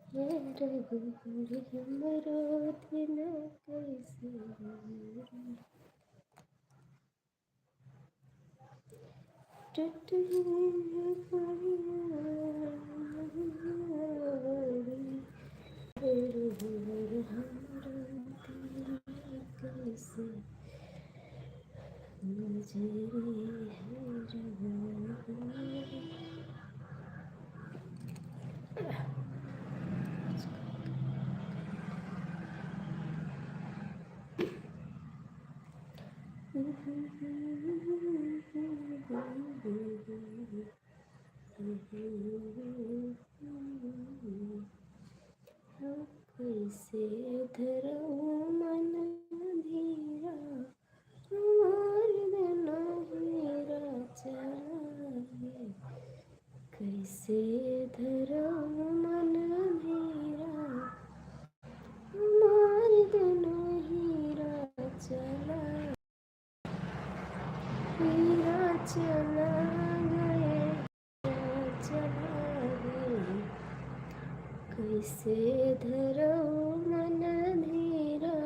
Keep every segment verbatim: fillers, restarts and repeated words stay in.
यार गोरी हमरो दिना कैसे टूट गई गोरी। कैसे धरऊ मन धीरा, हमार दनहिरा चला गे। कैसे धरऊ मन धीरा, हमार दनहिरा चला हीरा चला गे, चला गे। कैसे धरऊ मन धीरा,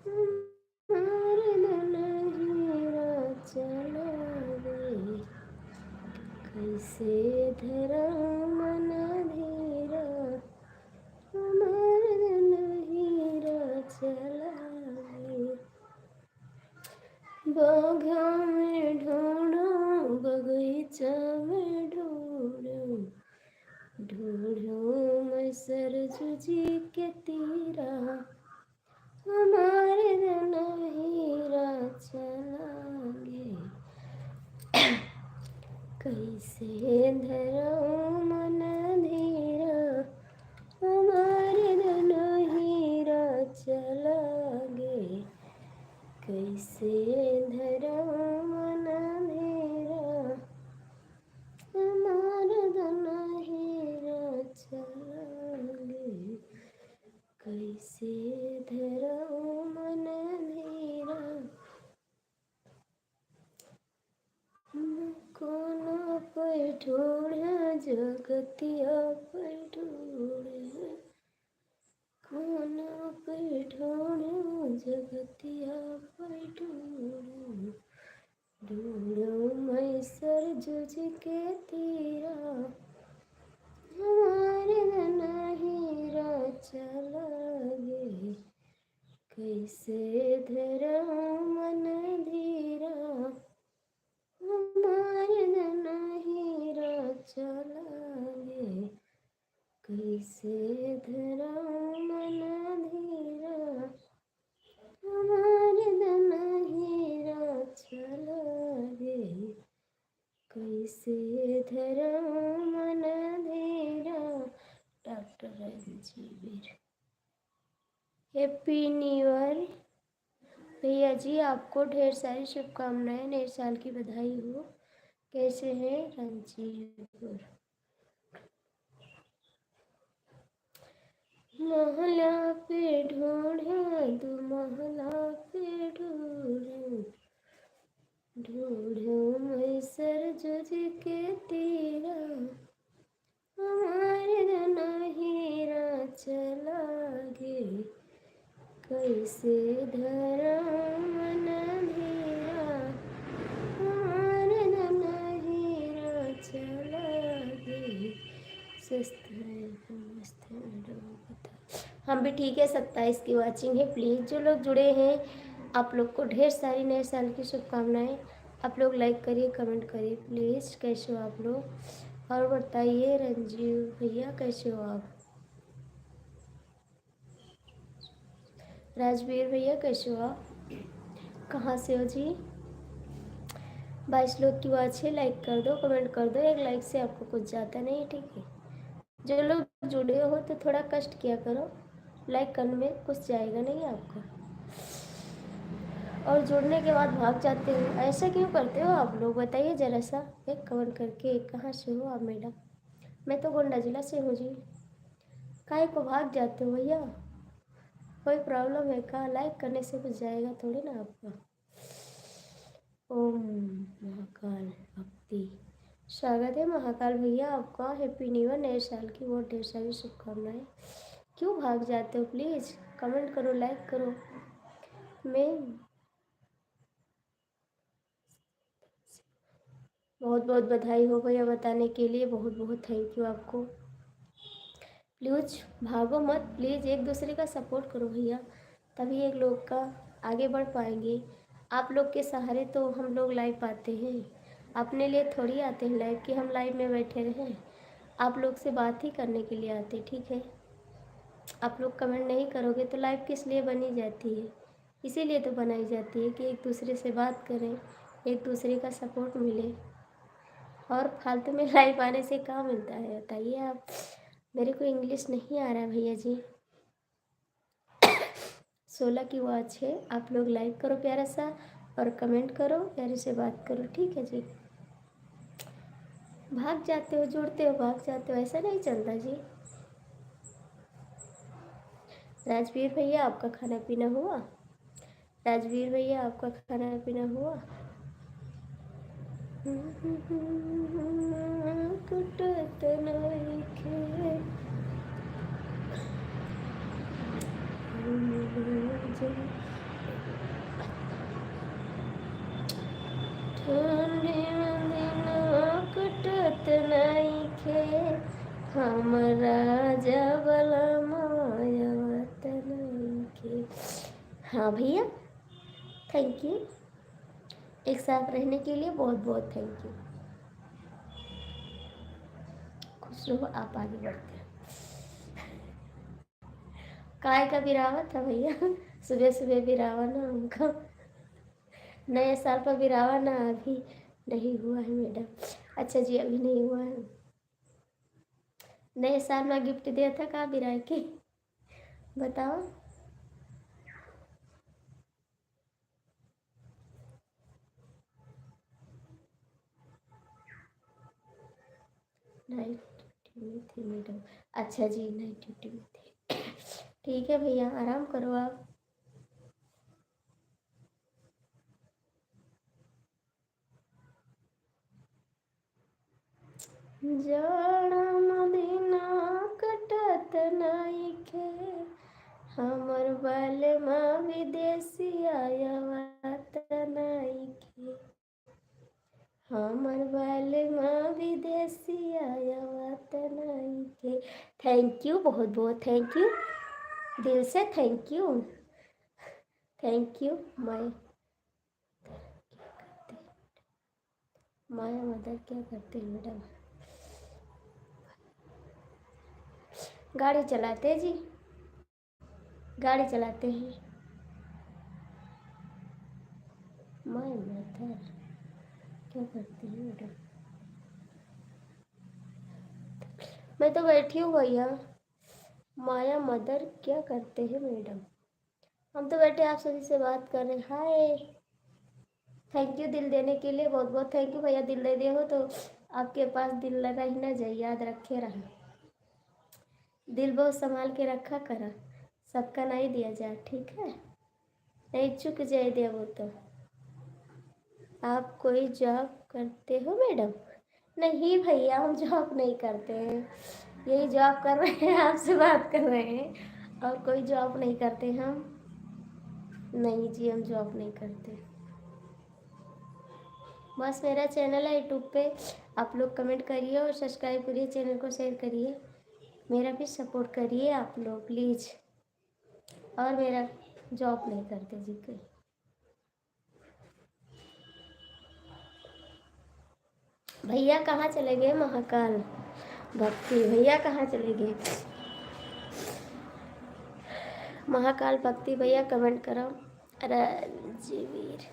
हमार दनहिरा चला गे। कैसे धरऊ मन धीरा, हमार दनहिरा चला गे। बागा में ढूंढो, बगीचा में ढूंढो, ढूंढो मैं सरजू जी के तीरा, हमार दनहिरा चला गे। कैसे धरऊ मन धीरा, हमार दनहिरा चला गे। कैसे धरऊ मन धीरा, हमार दनहिरा चला गे। कैसे धरऊ मन धीरा, कोना पर ढूंढा, जगतिया पर ढूंढा, कोना पर ढूंढा, जगतिया पर ढूंढा, ढूंढो मैं सरजू जी के तीरा, हमार दनहिरा चला गे। कैसे धरऊ मन धीरा, हमार दनहिरा चला गे। कैसे धरऊ मन धीरा, हमार दनहिरा चला गे। कैसे धरऊ मन धीरा। डॉक्टर रणजीत। Happy New Year। भैया जी, आपको ढेर सारी शुभकामनाएं, नए साल की बधाई हो। कैसे हैं? रणजीत। महला पे ढूंढा, दू महला पे ढूंढा, ढूंढा मैं सरजू जी के तीरा, हमार दनहिरा चला गे। कैसे धरऊ मन धीरा, हमार दनहिरा चला गे। स्वस्थ रहे, मस्त रहे, बता। हम भी ठीक है, सत्ताईस की watching है। Please, जो लोग जुड़े हैं, आप लोग को ढेर सारी नए साल की शुभकामनाएं। आप लोग like करिए, comment करिए please। कैसे हो आप लोग? और बताइए रंजीव भैया, कैसे हो आप? राजवीर भैया, कैसे हो आप? कहाँ से हो जी? बाईस लोग की watch है, like कर दो, comment कर दो। एक like से आपको कुछ जाता नहीं है, ठीक है? जो लोग जुड़े हो तो थोड़ा कष्ट किया करो, like करने में कुछ जाएगा नहीं आपका। और जुड़ने के बाद भाग जाते हो, ऐसा क्यों करते हो आप लोग, बताइए ज़रा सा एक comment करके। कहाँ से हो आप मैडम? मैं तो गोंडा जिला से हूँ जी। काहे को भाग जाते हो भैया, कोई problem है का? Like करने से कुछ जाएगा थोड़ी ना आपका। ओम महाकाल भक्ति। स्वागत है महाकाल भैया आपका, Happy New Year, नए साल की बहुत ढेर सारी शुभकामनाएं। क्यों भाग जाते हो? Please comment करो, like करो। मैं बहुत बहुत बधाई हो भैया बताने के लिए, बहुत बहुत thank you आपको। Please भागो मत, please एक दूसरे का support करो भैया, तभी एक लोग का आगे बढ़ पाएंगे। आप लोग के सहारे तो हम लोग live आते हैं, अपने लिए थोड़ी आते हैं live कि हम live में बैठे रहें, आप लोग से बात ही करने के लिए आते, ठीक है? आप लोग comment नहीं करोगे तो live किस लिए बनी जाती है? इसीलिए तो बनाई जाती है कि एक दूसरे से बात करें, एक दूसरे का support मिले। और फालतू में live आने से क्या मिलता है बताइए आप? मेरे को English नहीं आ रहा है भैया जी। सोलह की watch है, आप लोग like करो प्यारा सा और comment करो, प्यारे से बात करो, ठीक है जी। भाग जाते हो, जुड़ते हो, भाग जाते हो, ऐसा नहीं चलता जी। राजवीर भैया, आपका खाना पीना हुआ? राजवीर भैया, आपका खाना पीना हुआ? कुटत नइखे। ठंडी में दिनवा कटत नइखे, हमरा जबलमा आवत नइखे। हाँ भैया, thank you। एक साथ रहने के लिए बहुत बहुत thank you। खुश रहो, आप आगे बढ़ते रहो। काय का बिरावा था भैया? सुबह सुबह बिरावा ना हमका। नए साल पर बिरावा ना, अभी नहीं हुआ है मैडम। अच्छा जी, अभी नहीं हुआ है। नए साल में gift दिया था का बिराए के? बताओ। Night duty में थे मैडम। अच्छा जी, night duty में थे। ठीक है भैया, आराम करो आप। जाड़ा मदीना कटत नइखे, हमर बलमा विदेशिया आवत नइखे। हमर बलमा विदेशिया आवत नइखे। Thank you, बहुत बहुत thank you, दिल से thank you, thank you। माया, माया मदर क्या करते हैं मैडम? गाड़ी चलाते जी। गाड़ी चलाते हैं। माय मदर क्या करती है मैडम? मैं तो बैठी हूँ भैया। माया मदर क्या करते हैं मैडम? हम तो बैठे आप सभी से बात कर रहे हैं। हाय, thank you दिल देने के लिए, बहुत बहुत thank you भैया। दिल दे दिए हो तो आपके पास दिल लगा ही ना जाए, याद रखे रहा। दिल बहुत संभाल के रखा करा, सबका नहीं दिया जा, ठीक है? नहीं चुक जाए देबो तो। आप कोई job करते हो मैडम? नहीं भैया, हम job नहीं करते हैं, यही job कर रहे हैं, आपसे बात कर रहे हैं, और कोई job नहीं करते हम। नहीं जी, हम job नहीं करते। बस मेरा channel है YouTube पे, आप लोग comment करिए और subscribe करिए, channel को share करिए, मेरा भी support करिए आप लोग please। और मेरा job नहीं करते जी कहीं। भैया कहाँ चले गए महाकाल भक्ति? भैया कहाँ चले गए महाकाल भक्ति? भैया comment करो। राजवीर,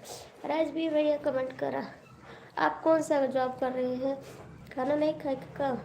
राजवीर भैया comment करा। आप कौन सा job कर रहे हैं? खाना नहीं खाए का?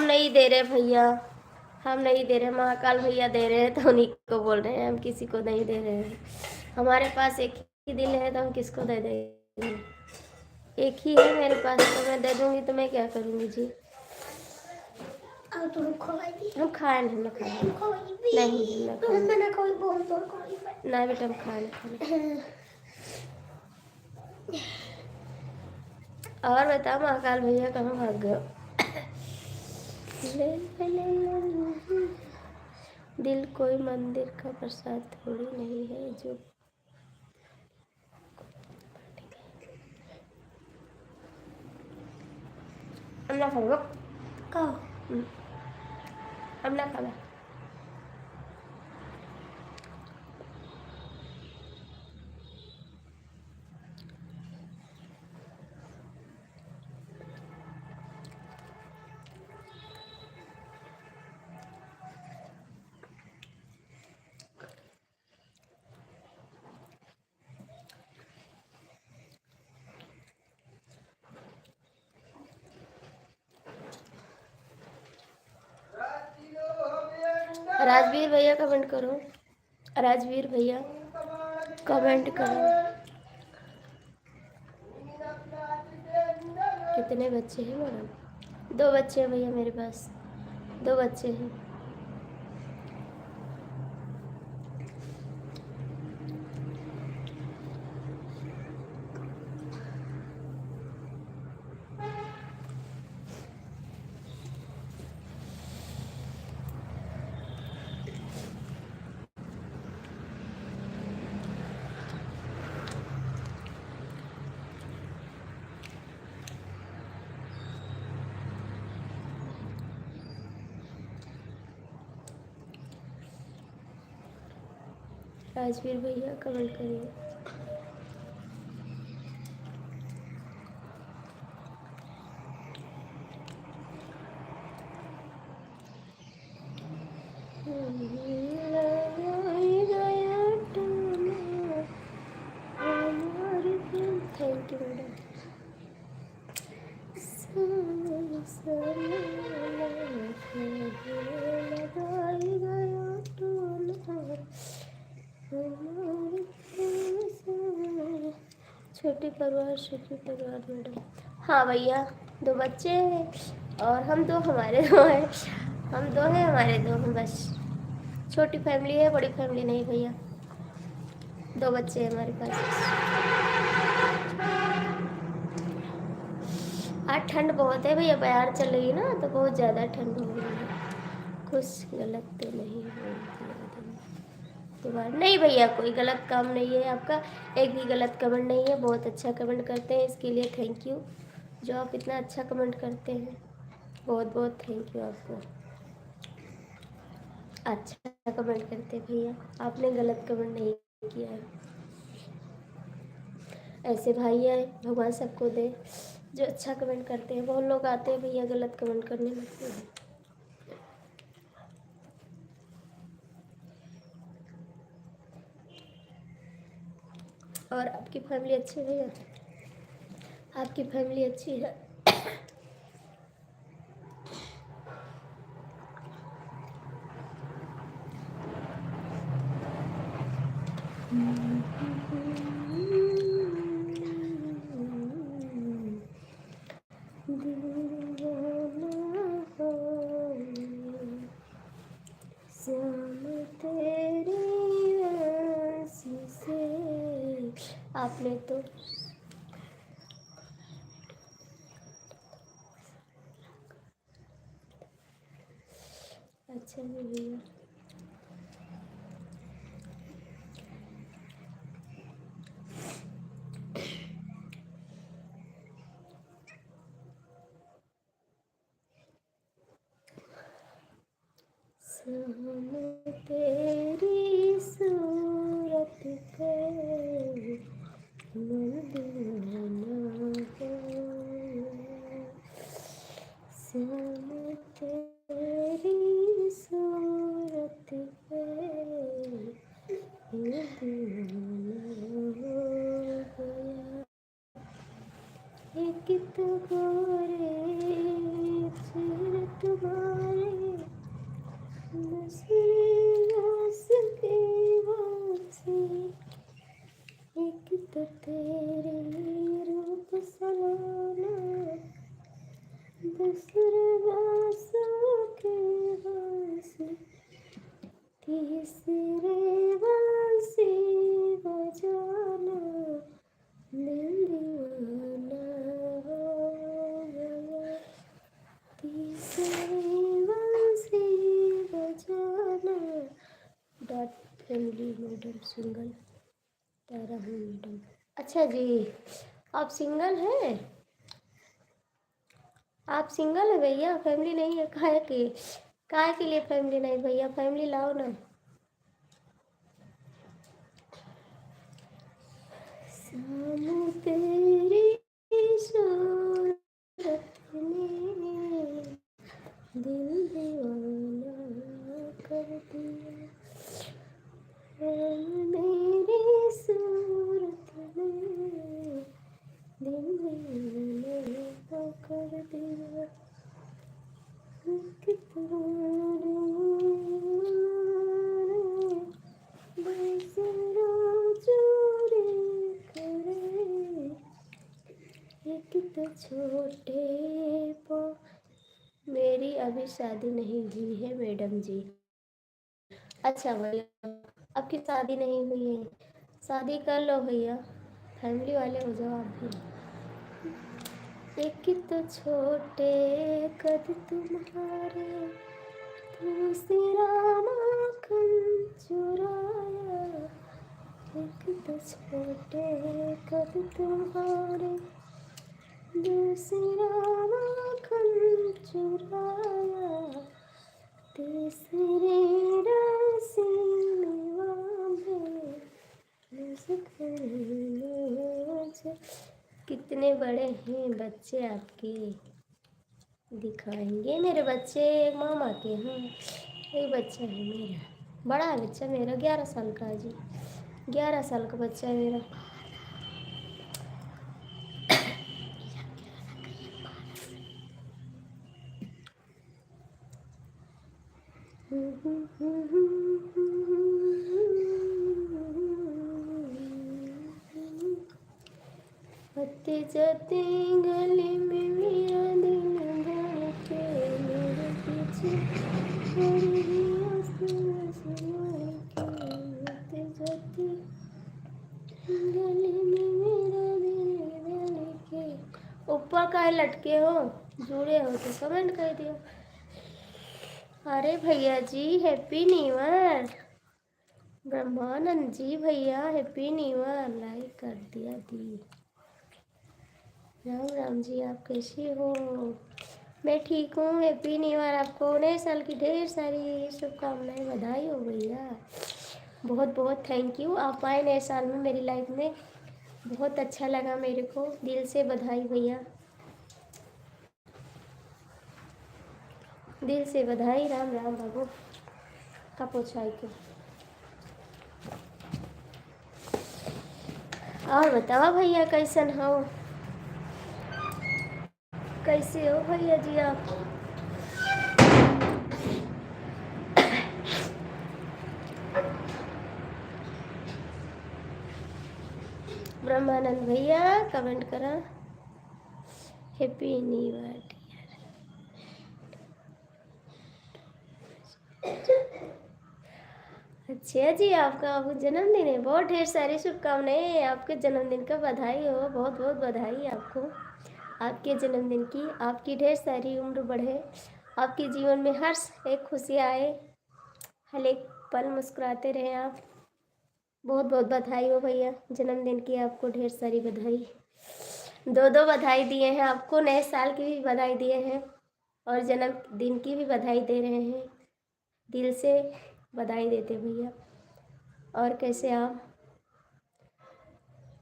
नहीं दे रहे भैया, हम नहीं दे रहे, महाकाल भैया दे रहे हैं तो उन्हीं को बोल रहे हैं, हम किसी को नहीं दे रहे हैं। हमारे पास एक ही दिल है तो हम किसको दे देंगे? एक ही है मेरे पास, तो मैं दे दूंगी तो मैं क्या करूंगी जी? और तुम खवाई दी। हम खाए नहीं, हम ना खाए। तुम खवाई भी। नहीं, हम ना तुम खाए। मना खवाई, बहुत जोर खवाई। ना बेटा, हम खाए नहीं, खाए नहीं। और बताओ महाकाल भैया कहाँ भाग गए? ले, ले, ले, ले, ले। दिल कोई मंदिर का प्रसाद थोड़ी नहीं है जो हम ना खाबो। का? हम्म। हम ना खाबो। राजवीर भैया comment करो, राजवीर भैया comment करो। कितने बच्चे हैं मैडम? दो बच्चे हैं भैया मेरे पास, दो बच्चे हैं। राजवीर भैया comment करिए। Thank you madam। छोटी परिवार, सुखी परिवार मैडम। हाँ भैया, दो बच्चे हैं और हम दो, हमारे दो हैं, हम दो हैं, हमारे दो हैं बस। छोटी family है, बड़ी family नहीं भैया, दो बच्चे हैं हमारे पास। आज ठंड बहुत है भैया, बयार चल रही है ना, तो बहुत ज़्यादा ठंड हो रही है। कुछ गलत तो नहीं हुआ? दोबारा नहीं भैया, कोई गलत काम नहीं है आपका, एक भी गलत comment नहीं है। बहुत अच्छा comment करते हैं, इसके लिए thank you, जो आप इतना अच्छा comment करते हैं, बहुत बहुत thank you आपको। अच्छा comment करते हैं भैया, आपने गलत comment नहीं किया है। ऐसे भाई आए, भगवान सबको दे जो अच्छा comment करते हैं। बहुत लोग आते हैं भैया, गलत comment करने लगते हैं। और आपकी family अच्छी है भैया? आपकी family अच्छी है? श्याम तेरी आँसू से आपने तो अच्छा जी भैया। श्याम तेरी सूरत पे मन दीवाना हो। श्याम तेरी सूरत पे मन दीवाना हो गया। एक तो गोरे अक्षर तुम्हारे दूसरे बांसुरी के बांसुरी, तीसरे बांसुरी बजाना, दिल दीवाना हो गया। तीसरे बांसुरी बजाना। Dot family madam single. तारा हूँ मैडम। अच्छा जी, आप सिंगल हैं? आप सिंगल है भैया, फैमिली नहीं है? काहे के, काहे के लिए फैमिली नहीं भैया? फैमिली लाओ ना। शाम तेरी सूरत ने दिल दीवाना कर दिया, मेरी सूरत ने दिल दीवाना कर दिया। कितना बसरा चोरी करे, एक तो छोटे पो। मेरी अभी शादी नहीं हुई है मैडम जी। अच्छा भैया, आपकी शादी नहीं हुई है, शादी कर लो भैया, फैमिली वाले हो जाओ आप भी। एक तो छोटे कद तुम्हारे, दूसरा माखन चुराया। एक तो छोटे कद तुम्हारे, दूसरा माखन चुराया, तीसरे राशि में वादे। कितने बड़े हैं बच्चे आपके? दिखाएंगे। मेरे बच्चे मामा के हैं, एक बच्चा है मेरा, बड़ा है बच्चा मेरा, ग्यारह साल का है जी, ग्यारह साल का बच्चा है मेरा। आते जाते गली में मेरा दिल धड़के, मेरे पीछे पड़ गई आसमां से लड़के। आते जाते गली में मेरा दिल धड़के। ऊपर काहे लटके हो, जुड़े हो तो कमेंट कर दियो। अरे भैया जी, हैप्पी न्यू ईयर। ब्रह्मानंद जी भैया, हैप्पी न्यू ईयर, लाइक कर दिया दी। राम राम जी, आप कैसे हो? मैं ठीक हूँ। हैप्पी न्यू ईयर, आपको नए साल की ढेर सारी शुभकामनाएं, बधाई हो भैया। बहुत बहुत थैंक यू, आप आए नए साल में मेरी लाइफ में, बहुत अच्छा लगा मेरे को। दिल से बधाई भैया, दिल से बधाई। राम राम बाबू, का पोछाई के। और बतावा भैया, कैसन हो, कैसे हो भैया जी आप? ब्रह्मानंद भैया कमेंट करा, हैप्पी न्यू ईयर डियर। अच्छा जी, आपका अब जन्मदिन है, बहुत ढेर सारी शुभकामनाएं, आपके जन्मदिन का बधाई हो, बहुत बहुत बधाई आपको, आपके जन्मदिन की, आपकी ढेर सारी उम्र बढ़े, आपके जीवन में हर एक खुशी आए, हर एक पल मुस्कुराते रहें आप। बहुत बहुत बधाई हो भैया, जन्मदिन की आपको ढेर सारी बधाई। दो दो बधाई दिए हैं आपको, नए साल की भी बधाई दिए हैं और जन्मदिन की भी बधाई दे रहे हैं। दिल से बधाई देते भैया। और कैसे आप?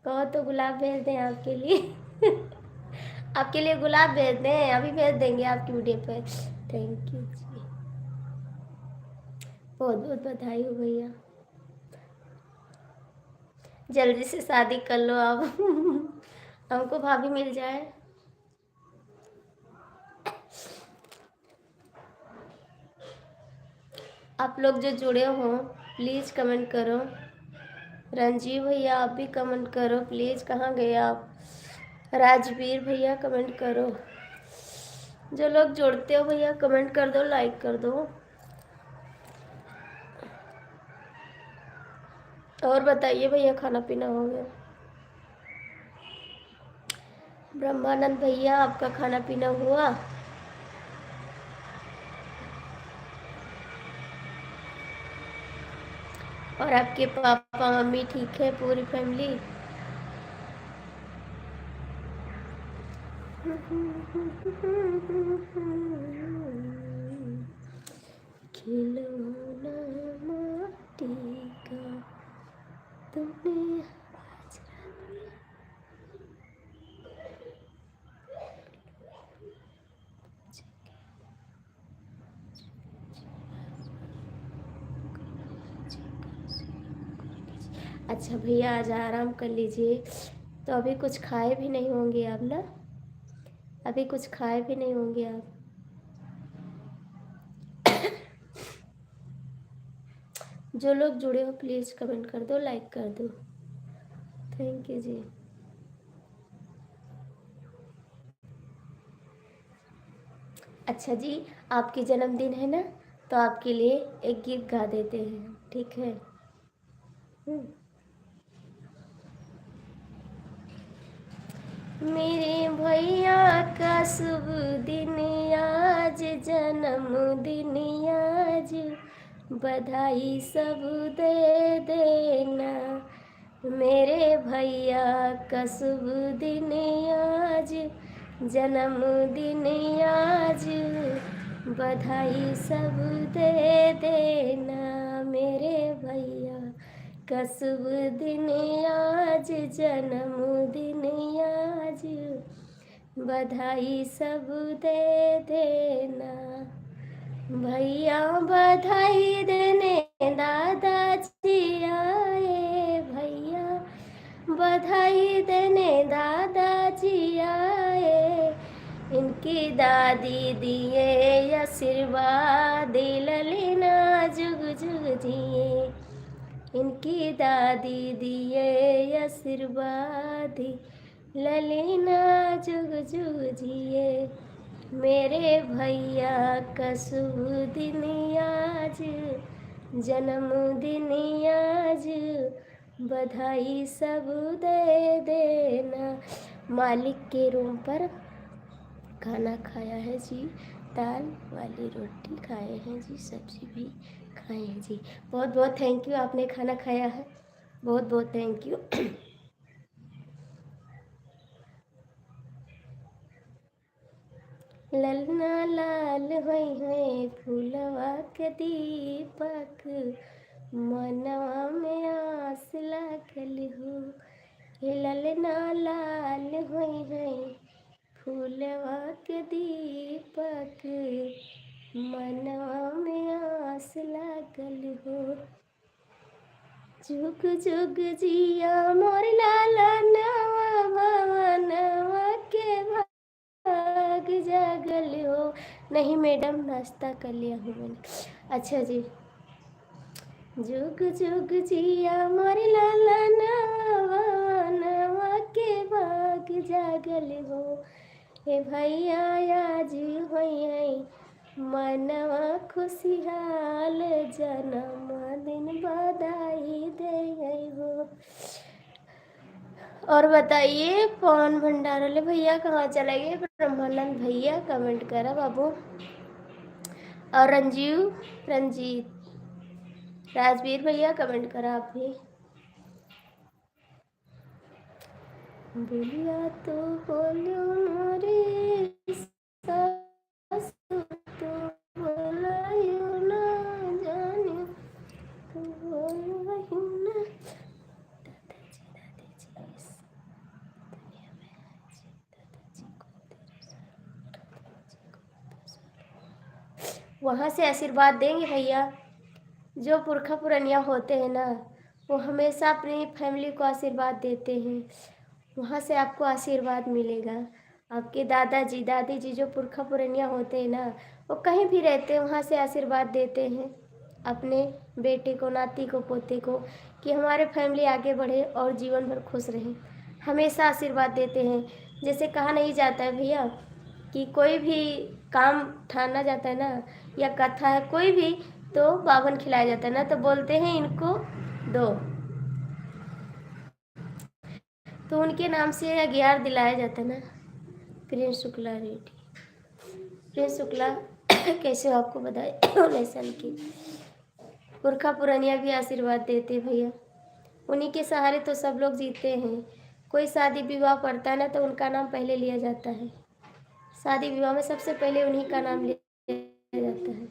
कहो तो गुलाब भेज दें आपके लिए। आपके लिए गुलाब भेज दें, अभी भेज देंगे आपकी वीडियो पे। थैंक यू जी, बहुत बहुत बधाई हो भैया। जल्दी से शादी कर लो आप। हमको भाभी मिल जाए। आप लोग जो जुड़े हो, प्लीज कमेंट करो। रंजीव भैया, आप भी कमेंट करो प्लीज। कहाँ गए आप? राजवीर भैया, कमेंट करो। जो लोग जुड़ते हो भैया, comment कर दो, like कर दो। और बताइए भैया, खाना पीना हो गया? ब्रह्मानंद भैया, आपका खाना पीना हुआ? और आपके पापा मम्मी ठीक है, पूरी family? खिलौना माटी का तूने आज अच्छा भैया, आज आराम कर लीजिए। तो अभी कुछ खाए भी नहीं होंगे आप ना, अभी कुछ खाए भी नहीं होंगे आप। जो लोग जुड़े हो, please comment कर दो, like कर दो। Thank you जी। अच्छा जी, आपके जन्मदिन है ना, तो आपके लिए एक गीत गा देते हैं, ठीक है? हम्म। मेरे भैया का शुभ दिन आज, जन्मदिन आज, बधाई सब दे देना। मेरे भैया का शुभ दिन आज, जन्मदिन आज, बधाई सब दे देना। मेरे भैया का शुभ दिन आज, जन्मदिन आज, बधाई सब दे देना। भैया बधाई देने दादाजी आए, भैया बधाई देने दादाजी आए। इनकी दादी दिए आशीर्वाद, ललना जुग जुग जिए। इनकी दादी दिए आशीर्वाद, ललना जुग जुग जिए। मेरे भैया का शुभ दिन आज, जन्मदिन आज, बधाई सब दे देना। मालिक के रूम पर खाना खाया है जी, दाल वाली रोटी खाए हैं जी, सब्जी भी खाए हैं जी। बहुत बहुत thank you, आपने खाना खाया है, बहुत बहुत thank you। ललना लाल होइहैं फूलवा के दीपक, मनवा में आस लागल हो। हे ललना लाल होइहैं फूलवा के दीपक, मनवा में आस लागल हो। जुग जुग जिया मोर लालनवा, भवनवा के भाग जागल हो। नहीं madam, नाश्ता कर लिया हूँ मैंने। अच्छा जी। जुग जुग जिया मोर लालनवा, भवनवा के भाग जागल हो। ए भैया आज होइहैं मनवा खुशहाल, जन्मदिन बधाई देइहैं हो। और बताइए, पवन भंडारले भैया कहाँ चला गए? ब्रह्मानंद भैया comment करा बाबू। और रंजीव, रंजीत, राजवीर भैया comment करा आप भी। बोलिया तो बोलियो मोरे सासु, तो बोलायो ना जाने, तो बोलायो ना। दादाजी, दादी जी इस दुनिया में है जी, दादाजी को तेरे साथ, दादाजी को तेरे साथ। वहाँ से आशीर्वाद देंगे भैया। जो पुरखा पुरनिया होते हैं ना, वो हमेशा अपनी family को आशीर्वाद देते हैं। वहाँ से आपको आशीर्वाद मिलेगा। आपके दादाजी, दादी जी, जो पुरखा पुरनिया होते हैं ना, वो कहीं भी रहते हैं, वहाँ से आशीर्वाद देते हैं अपने बेटे को, नाती को, पोते को, कि हमारे family आगे बढ़े और जीवन भर खुश रहे। हमेशा आशीर्वाद देते हैं। जैसे कहा नहीं जाता है भैया, कि कोई भी काम ठाना जाता है ना, या कथा है कोई भी, तो बाभन खिलाया जाता है ना, तो बोलते हैं इनको दो। तो उनके नाम से अगियार दिलाया जाता है ना। प्रिंस शुक्ला रेड्डी, प्रिंस शुक्ला कैसे हो, आपको बधाई हो लेसन की। पुरखा पुरनिया भी आशीर्वाद देते हैं भैया, उन्हीं के सहारे तो सब लोग जीते हैं। कोई शादी विवाह पड़ता है ना, तो उनका नाम पहले लिया जाता है। शादी विवाह में सबसे पहले उन्हीं का नाम लिया जाता है।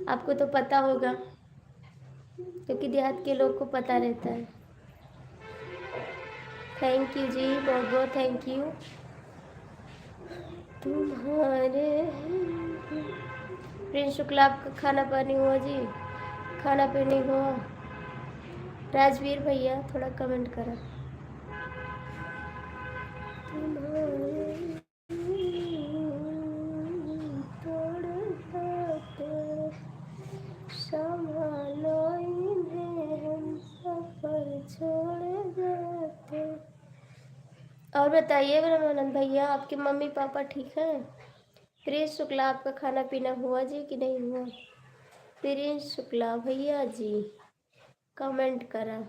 आपको तो पता होगा, क्योंकि देहात के लोग को पता रहता है। Thank you जी, बहुत बहुत thank you। तुम्हारे प्रिंस शुक्ला, आपका खाना पानी हुआ जी? खाना पीनी हुआ? राजवीर भैया, थोड़ा comment करा। तुम्हारे तड़पाते, संभालो इन्हें, हम सफर छोड़ जाते। और बताइए ब्रह्मानंद भैया, आपके मम्मी पापा ठीक हैं? प्रिंस शुक्ला, आपका खाना पीना हुआ जी कि नहीं हुआ? प्रिंस शुक्ला भैया जी, comment करा।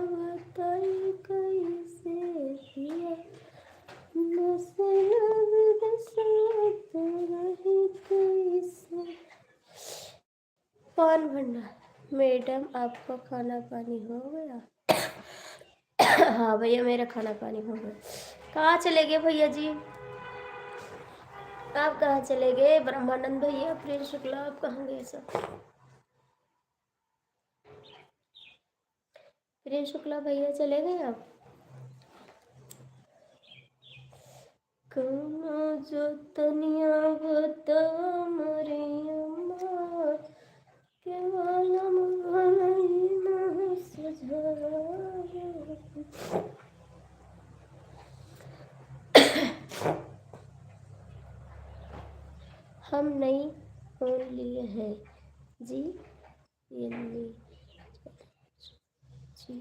बताई कैसे पिया, बस लग बसात रही कैसे। पान भंडार, मैडम, आपका खाना पानी हो गया? हाँ भैया, मेरा खाना पानी हो गया। कहाँ चले गए भैया जी? आप कहाँ चले गए? ब्रह्मानंद भैया, प्रिंस शुक्ला, आप कहाँ गए सब? प्रिंस शुक्ला भैया चले गए आप? कौनो जोतनिया बतावा मोरे अम्मा, के वाला मोहलई ना सजावा। हम नई phone लिए हैं जी, Realme जी,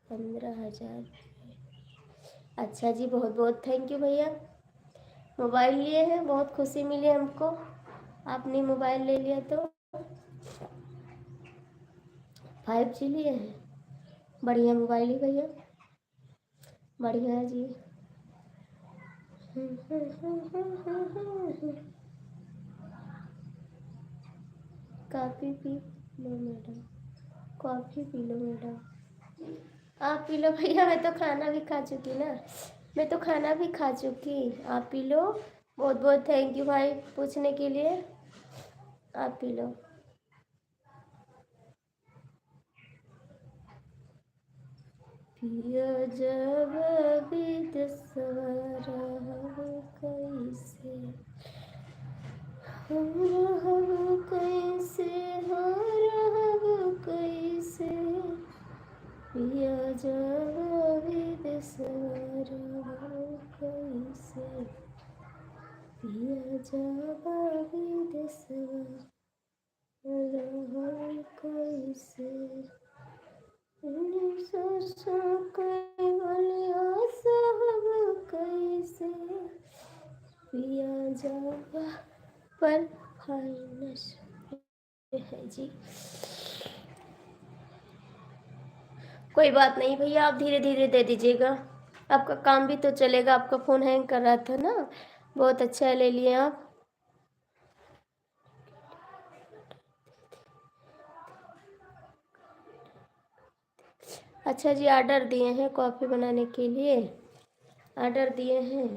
पन्द्रह हजार। अच्छा जी, बहुत बहुत thank you भैया, mobile लिए हैं, बहुत खुशी मिली हमको, आपने mobile ले लिया तो। Five G लिए हैं, बढ़िया mobile है भैया, बढ़िया जी। Coffee P low madam, coffee P low madam. आप पी लो भैया, मैं तो खाना भी खा चुकी ना, मैं तो खाना भी खा चुकी। आप पी लो। बहुत बहुत thank you भाई पूछने के लिए। आप पी लो। पिया जब विदेशवा रहब कैसे, हम रहब कैसे, हो रहब कैसे। पिया जब विदेशवा रहब कैसे, पिया जब विदेशवा रहब कैसे, उन्नीस सौ के बलिया साहब कैसे, पिया जावा पर finance है जी। कोई बात नहीं भैया, आप धीरे धीरे दे दीजिएगा, आपका काम भी तो चलेगा। आपका phone hang कर रहा था ना, बहुत अच्छा है, ले लिए आप। अच्छा जी, order दिए हैं coffee बनाने के लिए, order दिए हैं,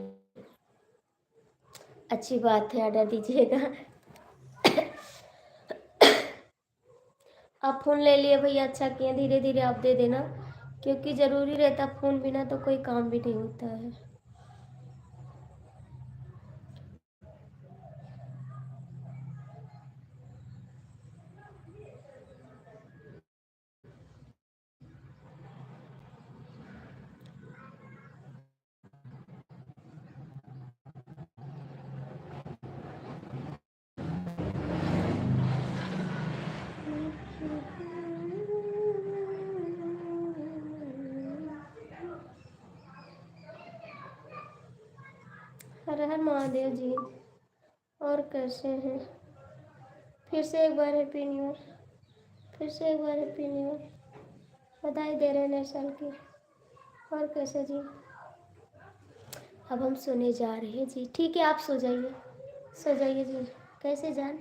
अच्छी बात है, order दीजिएगा। आप phone ले लिए भैया, अच्छा किए, धीरे धीरे आप दे देना, क्योंकि ज़रूरी रहता, phone बिना तो कोई काम भी नहीं होता है। हर हर महादेव जी। और कैसे हैं? फिर से एक बार Happy New Year, फिर से एक बार Happy New Year। बधाई दे रहे हैं नए साल की। और कैसे जी? अब हम सोने जा रहे हैं जी। ठीक है, आप सो जाइए, सो जाइए जी। कैसे जान?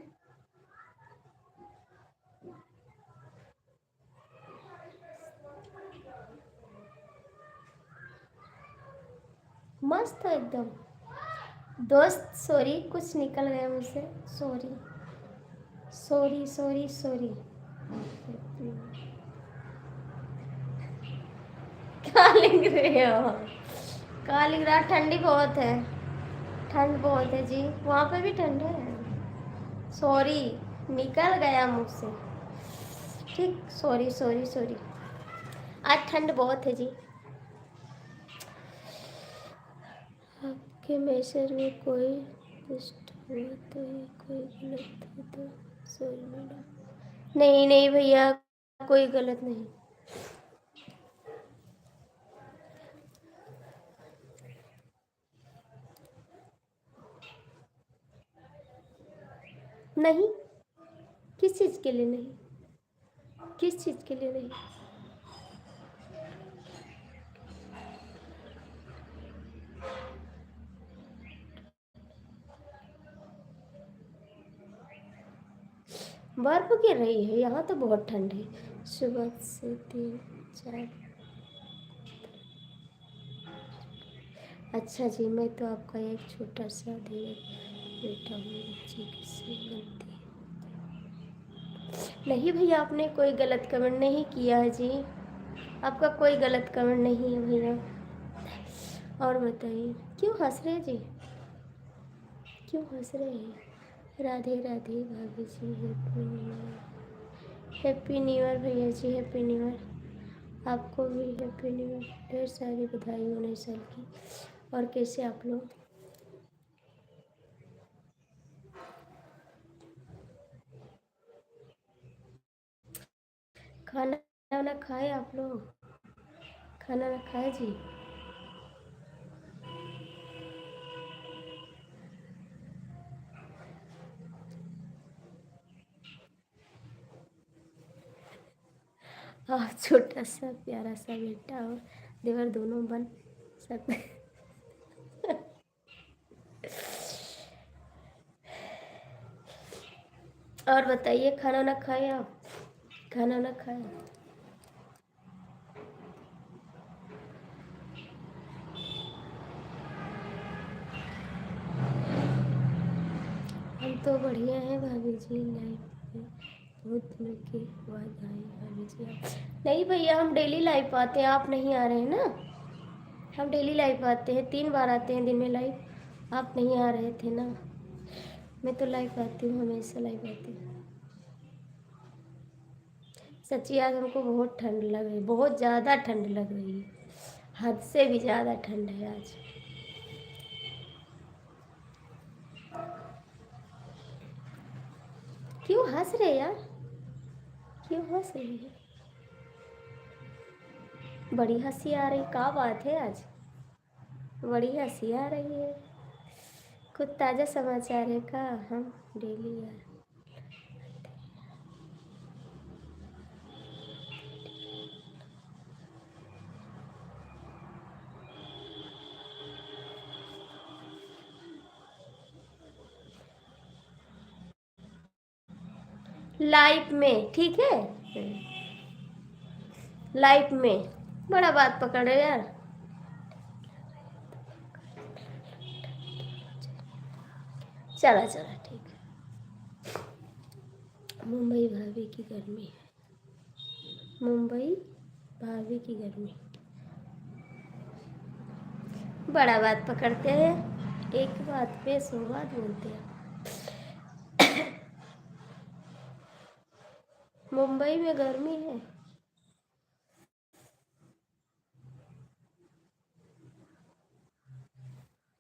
मस्त है एकदम। दोस्त, sorry, कुछ निकल गया मुँह से। Sorry, sorry, sorry, sorry। का लिख रहे हो? का लिख रहा? ठंडी बहुत है, ठंड बहुत है जी। वहाँ पे भी ठंड है? Sorry, निकल गया मुँह से। ठीक, sorry, sorry, sorry। आज ठंड बहुत है जी। आपके message में कोई दुष्ट हुआ तो है, कोई गलत है तो sorry madam। नहीं, नहीं भैया, कोई गलत नहीं। नहीं, किस चीज़ के लिए नहीं? किस चीज़ के लिए नहीं? बर्फ गिर रही है, यहाँ तो बहुत ठंड है। सुबह से तीन, चार। अच्छा जी, मैं तो आपका एक छोटा सा देवर बेटा हूँ, बच्ची किससे बनती है? नहीं भैया, आपने कोई गलत comment नहीं किया है जी, आपका कोई गलत comment नहीं है भैया। और बताइए, क्यों हँस रहे हैं जी, क्यों हँस रहे हैं? राधे राधे भाभी जी, Happy New Year। Happy New Year भैया जी, Happy New Year। आपको भी Happy New Year, ढेर सारी बधाई हो नए साल की। और कैसे आप लोग? खाना वाना खाए आप लोग? खाना वाना खाए जी? आप छोटा सा प्यारा सा बेटा और देवर दोनों बन सकते। और बताइए, खाना वाना खाए आप? खाना वाना खाए? हम तो बढ़िया हैं भाभी जी, live पे बहुत दिनों के बाद आए भाभी जी आप। नहीं भैया, हम daily live आते हैं, आप नहीं आ रहे हैं ना। हम daily live आते हैं, तीन बार आते हैं दिन में live, आप नहीं आ रहे थे ना। मैं तो live आती हूँ, हमेशा live आती हूँ। सच्ची, आज हमको बहुत ठंड लग रही है, बहुत ज़्यादा ठंड लग रही है, हद से भी ज़्यादा ठंड है आज। क्यों हँस रहे यार, क्यों हँस रहे हैं? बड़ी हँसी आ रही, का बात है आज? बड़ी हँसी आ रही है। कुछ ताज़ा समाचार है का? हम daily यार। Live में, ठीक है, live में। बड़ा बात पकड़े यार। चला, चला, ठीक है। मुंबई भाभी की गर्मी है, मुंबई भाभी की गर्मी। बड़ा बात पकड़ते हैं, एक बात पे सौ बात बोलते हैं। मुंबई में गर्मी है।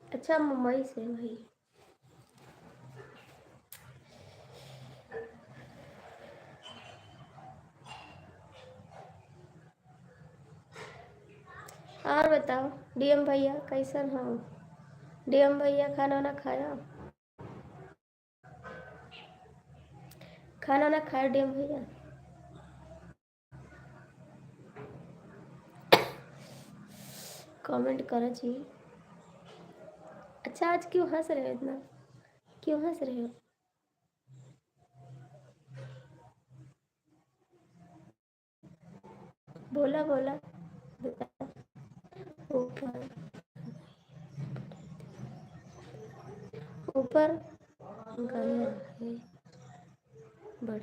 अच्छा, मुंबई से भाई। और बताओ डीएम भैया, कैसन हो? डीएम भैया, खाना वाना खाया? खाना वाना खाया डीएम भैया? कमेंट करो जी। अच्छा, आज क्यों हंस रहे हो इतना? क्यों हंस रहे हो? बोला, बोला, बता। ऊपर, ऊपर गया है। बढ़-,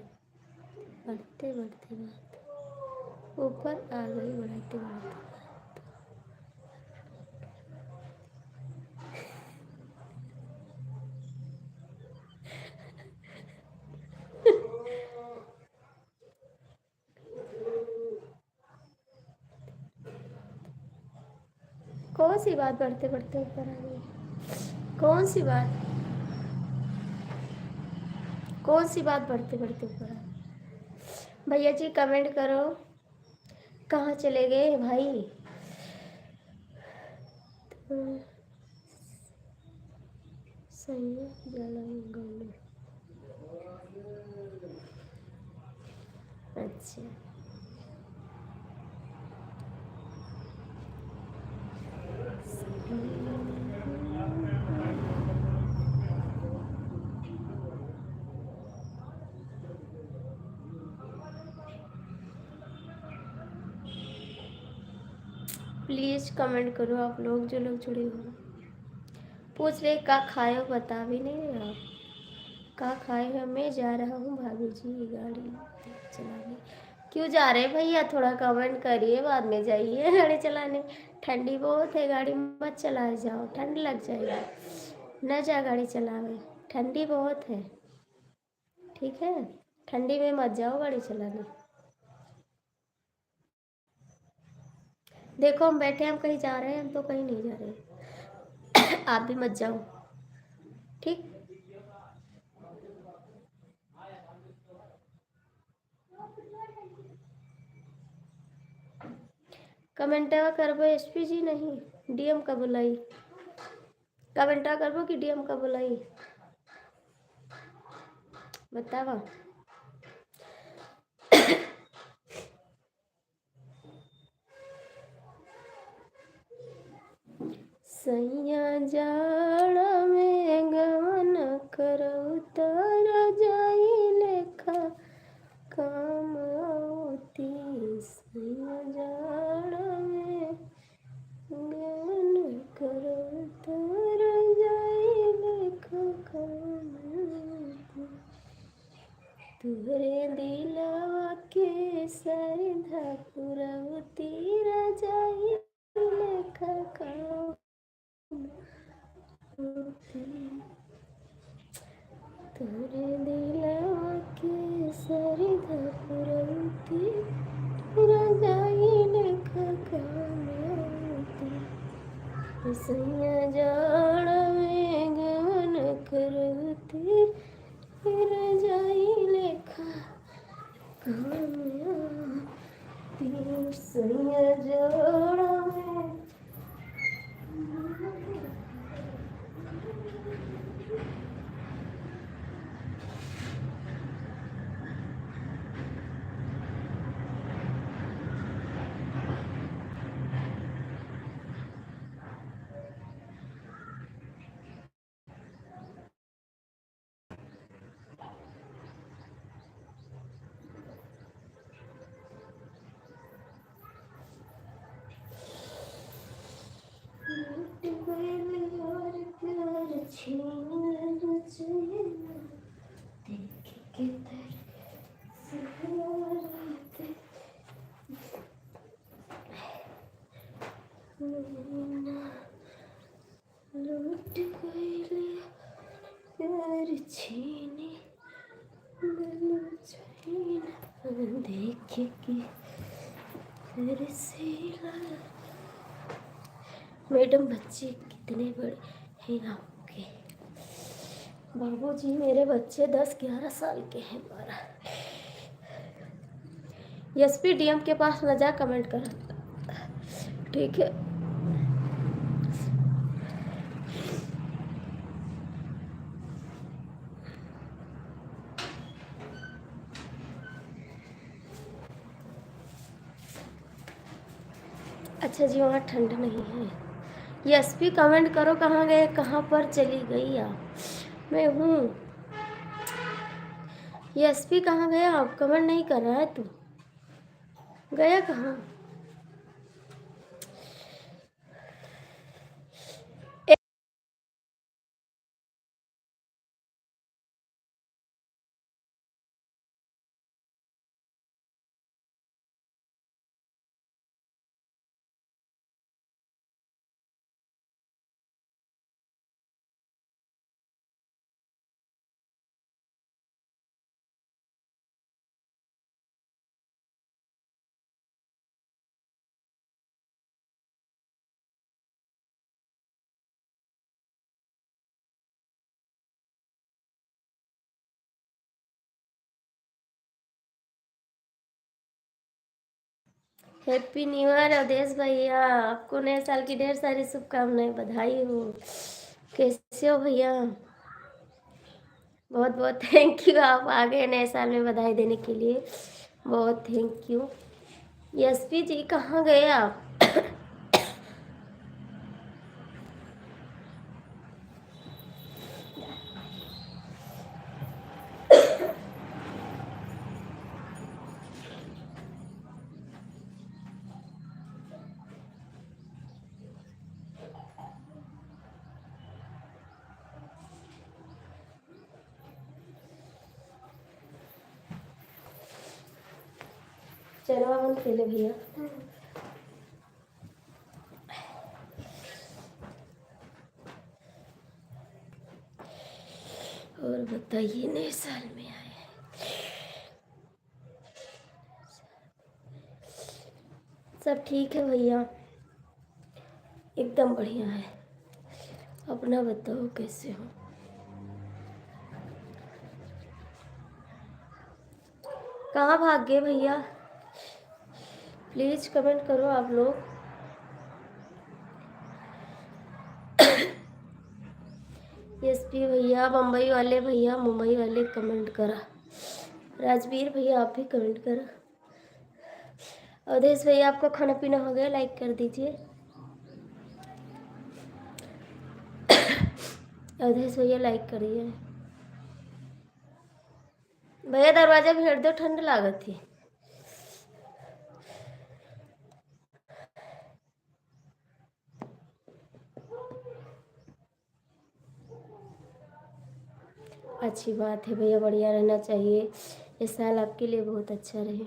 बढ़ते, बढ़ते बात। ऊपर आ गई, बढ़ते, बढ़ते बात। कौन सी बात बढ़ते बढ़ते ऊपर आ गई? कौन सी बात, कौन सी बात बढ़ते बढ़ते ऊपर आ गई? भैया जी, कमेंट करो, कहाँ चले गए भाई? तो सही है, ज्यादा गाँव में। अच्छा। प्लीज कमेंट करो आप लोग, जो लोग जुड़े हो। पूछ रहे, "का खाए हो?" बता भी नहीं रहे आप। का खाए हो? मैं जा रहा हूँ भाभी जी गाड़ी चलाने। क्यों जा रहे भैया? थोड़ा कमेंट करिए, बाद में जाइए गाड़ी चलाने। ठंडी बहुत है, गाड़ी मत चलाए जाओ, ठंड लग जाएगी। न जा गाड़ी चलावे, ठंडी बहुत है, ठीक है? ठंडी में मत जाओ गाड़ी चलाने। देखो, हम बैठे, हम कहीं जा रहे हैं? हम तो कहीं नहीं जा रहे। आप भी मत जाओ, ठीक? कमेंटवा करबो एसपी जी, नहीं, डीएम का बुलाई। कमेंटवा करबो कि डीएम का बुलाई, बतावा। सैया जाड़ा में गवन करौता, रजाई लेखा काम आवती। सैया जाड़ा में गवन करौता, रजाई लेखा काम आवती। तोहरे दिलवा के सरधा पुरौती, रजाई लेखा काम आवती। तोहरे दिलवा के सरधा पुरौती, रजाई लेखा काम आवती। सैया जाड़ा में गवन करौती, रजाई लेखा काम आवती। सैया जाड़ा में लूट गइले प्यार छीने, ललू छीने देख के तरसेला। मैडम, बच्चे कितने बड़े हैं आपके? बाबूजी, मेरे बच्चे दस ग्यारह साल के हैं, बारह। एसपी डीएम के पास न जा, कमेंट कर, ठीक है? अच्छा जी, वहाँ ठंड नहीं है। यशपी, comment करो, कहाँ गए, कहाँ पर चली गई आप? मैं हूँ। यशपी, कहाँ गया आप? Comment नहीं कर रहा है तू, गया कहाँ? Happy New Year अवधेश भैया, आपको नए साल की ढेर सारी शुभकामनाएं, बधाई हो। कैसे हो भैया? बहुत बहुत thank you, आप आ गए नए साल में बधाई देने के लिए, बहुत thank you। यशपी जी, कहाँ गए आप? चलो, हम खेले भैया। और बताइए, नए साल में आए हैं। सब ठीक है भैया, एकदम बढ़िया है। अपना बताओ, कैसे हो? कहाँ भाग गए भैया? Please comment करो आप लोग। यशपी भैया, बम्बई वाले भैया, मुंबई वाले comment करा। राजवीर भैया, आप भी comment करा। अवधेश भैया, आपका खाना पीना हो गया, like कर दीजिए। अवधेश भैया, like करिए। भैया, दरवाजा भेड़ दो, ठंड लागत ही। अच्छी बात है भैया, बढ़िया रहना चाहिए। ये साल आपके लिए बहुत अच्छा रहे।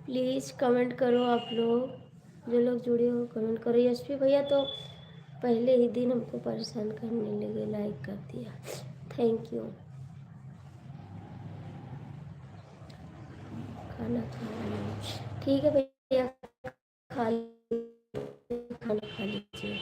Please comment करो आप लोग, जो लोग जुड़े हो comment करो। यशपी भैया तो पहले ही दिन हमको परेशान करने लगे, like कर दिया। Thank you। खाना खा लिया। ठीक है भैया, खा ली-, खाना खा लीजिए।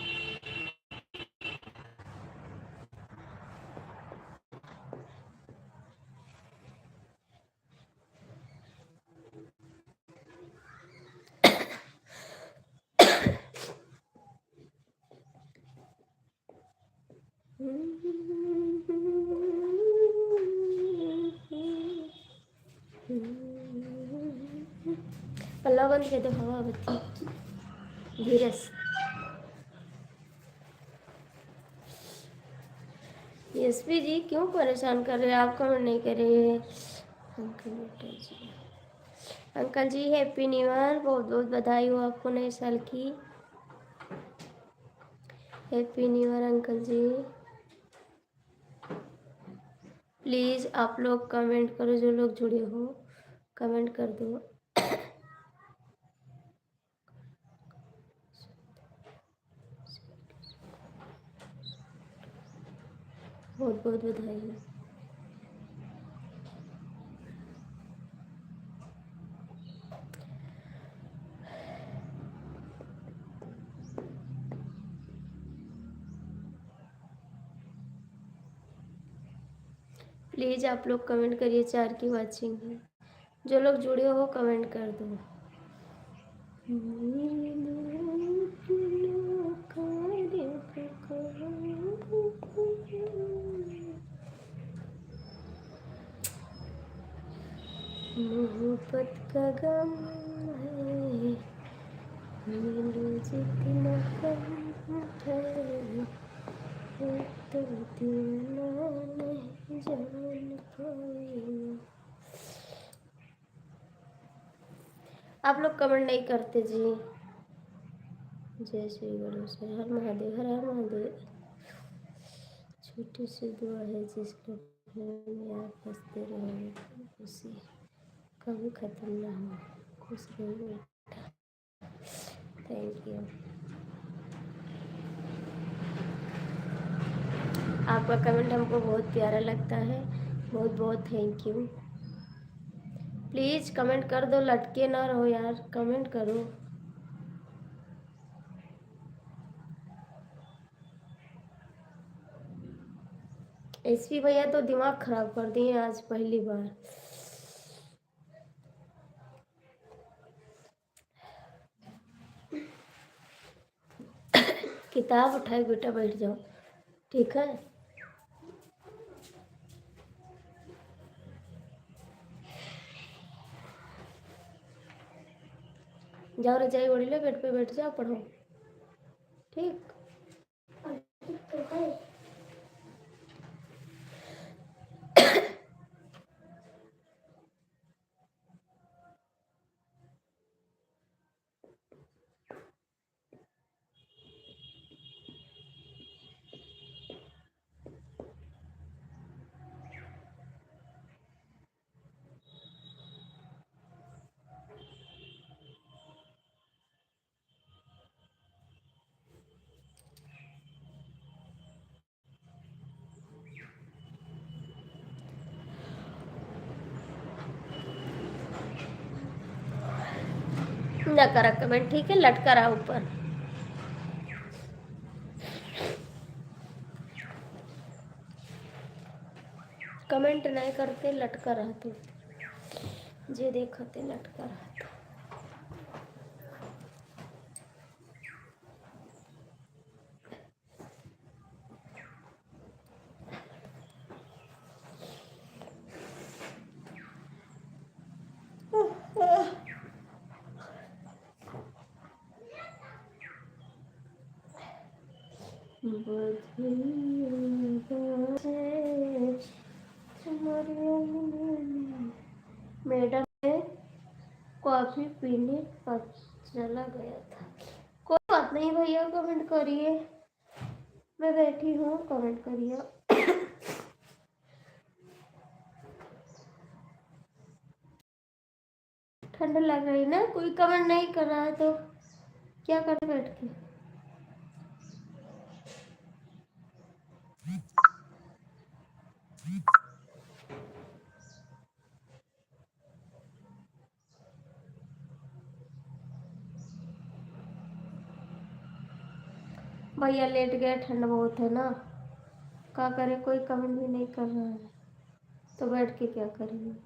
पल्ला बंद कर दो, हवा आवत है। धीरे से। यशपी जी, क्यों परेशान कर रहे हैं? आप comment नहीं कर रहे हैं। अंकल बेटा जी, अंकल जी, Happy New Year, बहुत बहुत बधाई हो आपको नए साल की। Happy New Year अंकल जी। Please आप लोग comment करो, जो लोग जुड़े हो comment कर दो। बहुत बहुत बधाई है। Please आप लोग comment करिए, चार की watching है। जो लोग जुड़े हो, comment कर दो। मोहब्बत का गम है, मिले जितना कम है, वो तो दीवाना नहीं जान पाए। आप लोग comment नहीं करते जी। जय श्री गणेश, हर हर महादेव, हर हर महादेव। छोटी सी दुआ है जिसको में आप हंसते रहो, खुशी कभी खत्म ना हो। खुश रहो बेटा। Thank you। आपका comment हमको बहुत प्यारा लगता है, बहुत बहुत thank you। Please comment कर दो, लटके ना रहो यार, comment करो। एसपी भैया तो दिमाग खराब कर दिए आज पहली बार। किताब उठाए बेटा, बैठ जाओ, ठीक है? जाओ रजाई ओढ़ लो, bed पे बैठ जाओ, पढ़ो, ठीक? ना करा comment, ठीक है, लटका रहा ऊपर। Comment नहीं करते, लटका रहा तू। जे देखते लटका रहा तू। मैडम ने कॉफी पीने पर चला गया था। कोई बात नहीं भैया, comment करिए, मैं बैठी हूँ, comment करिए। ठंड लग रही ना, कोई comment नहीं कर रहा है तो क्या करें बैठ के। भैया लेट गए, ठंड बहुत है ना, का करें, कोई comment भी नहीं कर रहा है। तो बैठ के क्या करेंगे?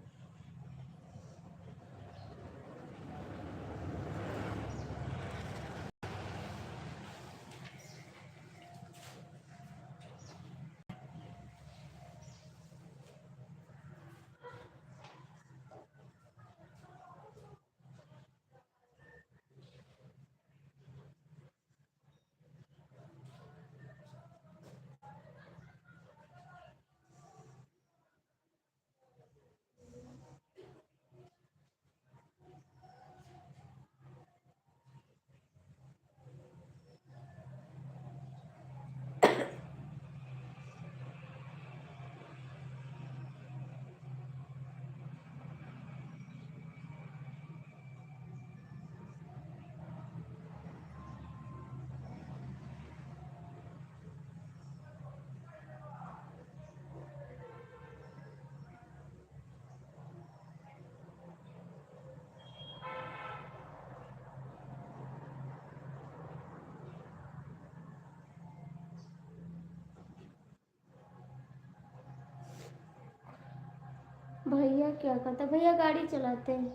भैया क्या करता? भैया गाड़ी चलाते हैं,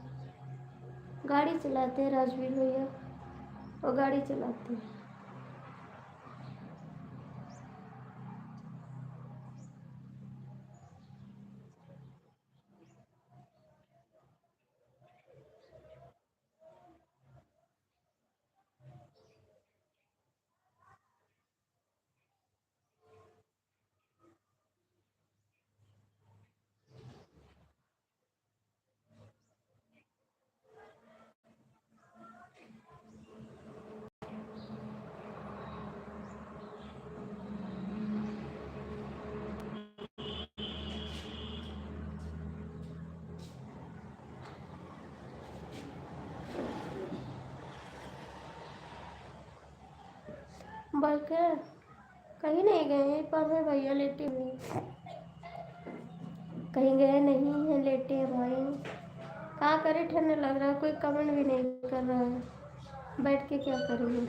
गाड़ी चलाते हैं राजवीर भैया, वो गाड़ी चलाते हैं। बल्कि कहीं नहीं गए हैं, पर हैं भैया लेटे हुए हैं। कहीं गए नहीं हैं, लेटे हैं भाई। का करे, ठंड लग रहा है, कोई comment भी नहीं कर रहा है, बैठ के क्या करेंगे?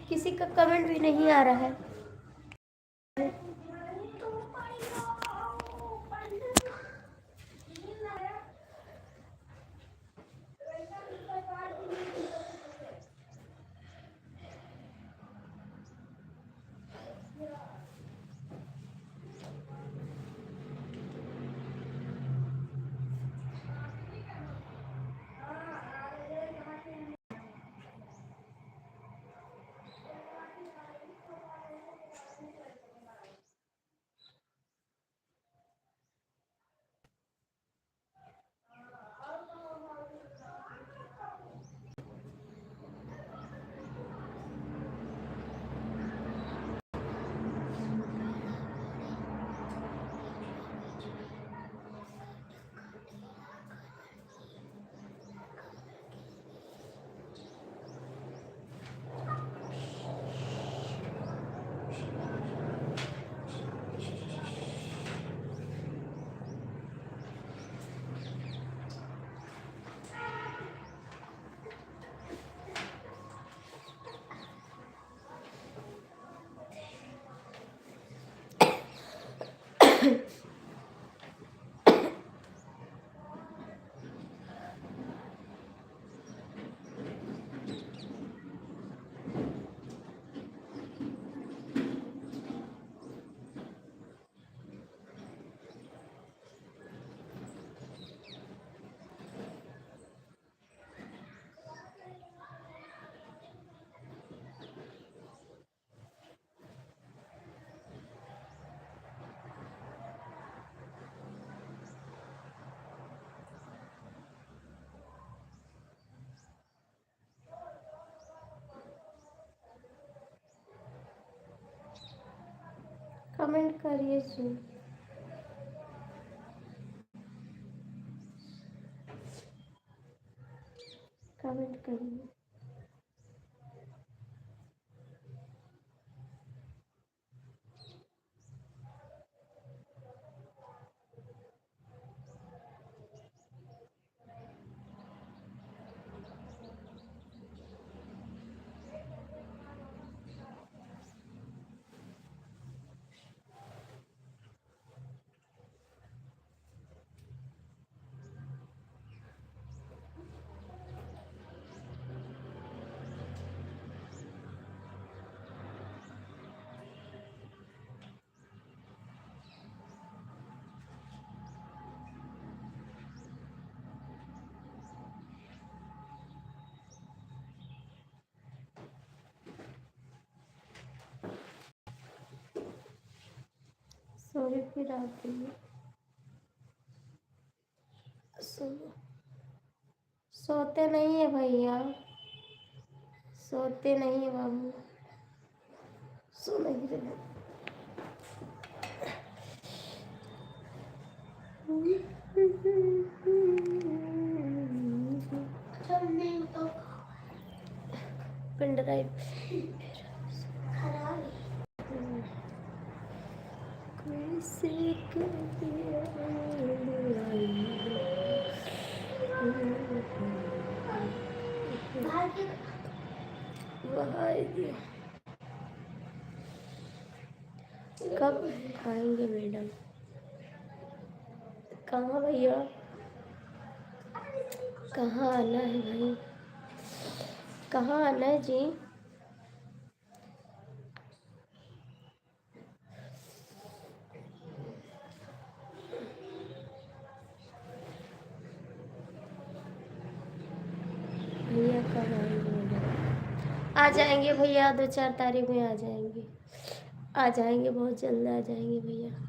किसी का comment भी नहीं आ रहा है। Comment करिए जी, comment करिए। Sorry फिर आती है। सो, सोते नहीं है भैया, सोते नहीं है बाबू, सो नहीं रहे। Pendrive। कैसे करिया भाई। कब आएंगे मैडम? कहाँ भैया, कहाँ आना है भाई, कहाँ आना है जी? भैया कब आएंगे मैडम? आ जाएंगे भैया, दो चार तारीख में आ जाएंगे, आ जाएंगे, बहुत जल्द आ जाएंगे भैया।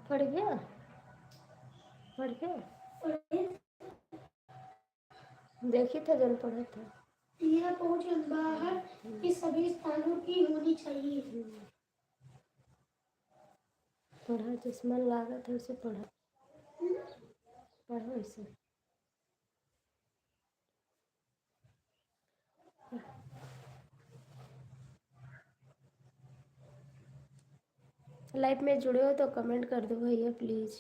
पढ़ गया? पढ़ गया? देखी था जन पढ़ा था। यह पहुंच बाहर के सभी स्थानों की होनी चाहिए। पढ़ा, जैसे मन लागत है, उसे पढ़ा। पढ़ो इसे। Live में जुड़े हो तो comment कर दो भैया, please।